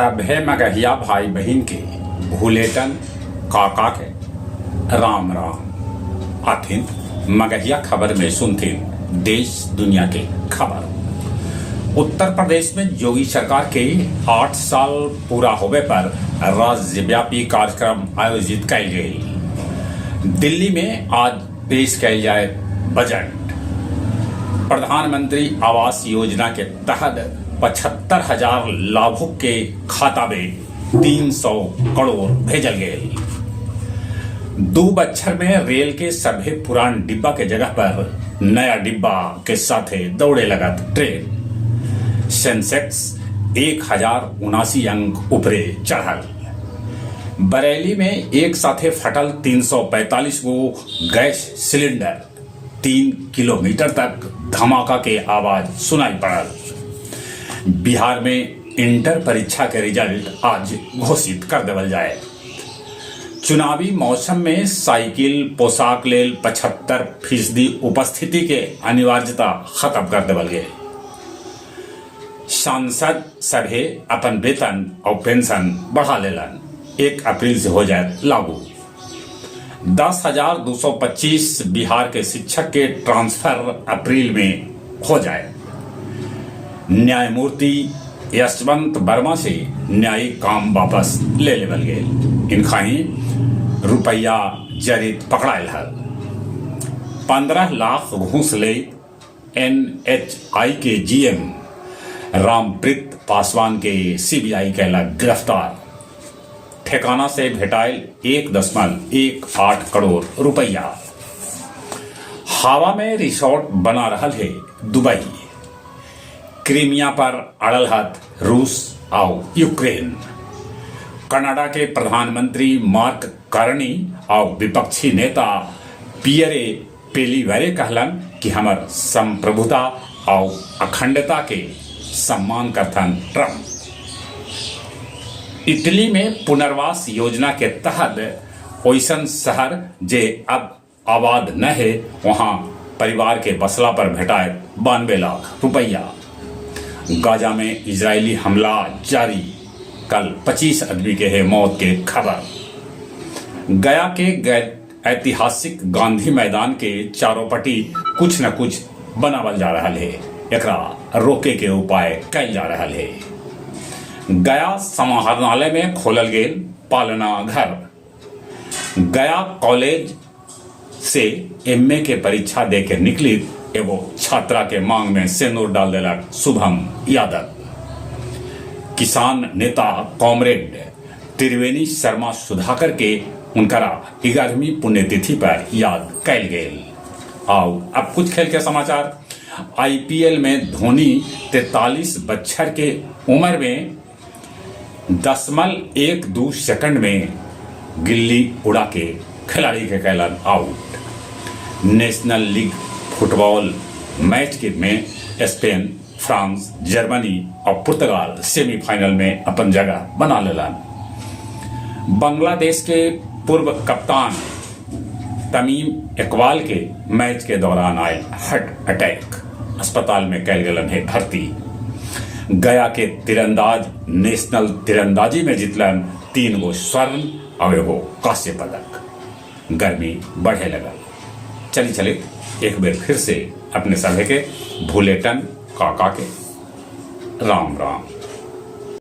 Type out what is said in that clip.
सभे मगहिया भाई बहिन के भुलेटन काका के राम राम। आथिन मगहिया खबर में सुनथिन देश दुनिया के खबर। उत्तर प्रदेश में योगी सरकार के 8 साल पूरा होवे पर राज्यव्यापी कार्यक्रम आयोजित कैल गेल। दिल्ली में आज पेश कैल जाए बजट। प्रधानमंत्री आवास योजना के तहत 75,000 लाभुक के खाता में 300 करोड़ भेजल गेल। 2 बच्छर में रेल के सभे पुरान डिब्बा के जगह पर नया डिब्बा के साथे दौड़े लगत ट्रेन। सेंसेक्स 1079 अंक ऊपरे चढ़ल। बरेली में एक साथे फटल 345 गो गैस सिलेंडर, 3 किलोमीटर तक धमाका के आवाज सुनाई पड़ल। बिहार में इंटर परीक्षा के रिजल्ट आज घोषित कर देवल जाए। चुनावी मौसम में साइकिल पोशाक लेल 75% उपस्थिति के अनिवार्यता खत्म कर देवल गए। सांसद सभे अपन वेतन और पेंशन बढ़ा लेलन, 1 अप्रैल से हो जाए लागू। 10,225 बिहार के शिक्षक के ट्रांसफर अप्रैल में हो जाए। न्यायमूर्ति यशवंत वर्मा से न्यायिक काम वापस ले लेवल गेल। इनखाही रुपया जरित पकड़ायल हल। 15 लाख घूस ले एनएचआई के जीएम रामप्रीत पासवान के सीबीआई कैलक गिरफ्तार। ठिकाना से भेटायल 1.18 करोड़ रुपया। हवा में रिसोर्ट बना रहल है दुबई। क्रीमिया पर अड़ल हथ रूस आउ यूक्रेन। कनाडा के प्रधानमंत्री मार्क कार्नी और विपक्षी नेता पियरे पेलीवरे कहलन कि हमर संप्रभुता और अखंडता के सम्मान करथन ट्रंप। इटली में पुनर्वास योजना के तहत ओइसन शहर जे अब आबाद न है, वहां परिवार के बसला पर भेटाए 92 लाख रुपया। गाजा में इजरायली हमला जारी, कल 25 आदमी के है मौत के खबर। गया के ऐतिहासिक गांधी मैदान के चारों पटी कुछ न कुछ बनावल जा रहा है, एकरा रोके के उपाय कैल जा रहा है। गया समाहरणालय में खोलल गेल पालना घर। गया कॉलेज से एमए के परीक्षा दे के निकली एगो छात्रा के मांग में सिंदूर डाल देलक शुभम यादव। किसान नेता कॉमरेड त्रिवेणी शर्मा सुधाकर के उनकरा 11वीं पुण्यतिथि पर याद कैल गेल। आओ अब कुछ खेल के समाचार। आईपीएल में धोनी 43 बच्छर के उम्र में 0.12 सेकंड में गिल्ली उड़ा के खिलाड़ी के कैलन out. National league football match के में स्पेन, फ्रांस, जर्मनी और पुर्तगाल सेमीफाइनल में अपन जगह बना लेलन। बांग्लादेश के पूर्व कप्तान तमीम इकबाल के मैच के दौरान आए हार्ट अटैक, अस्पताल में कैल गलन है भर्ती। गया के तीरंदाज नेशनल तीरंदाजी में जीतलन 3 गो स्वर्ण और एगो कांस्य पदक। गर्मी बढ़े लगल। चली चली एक बेर फिर से अपने सभे के भूलेटन काका के राम राम।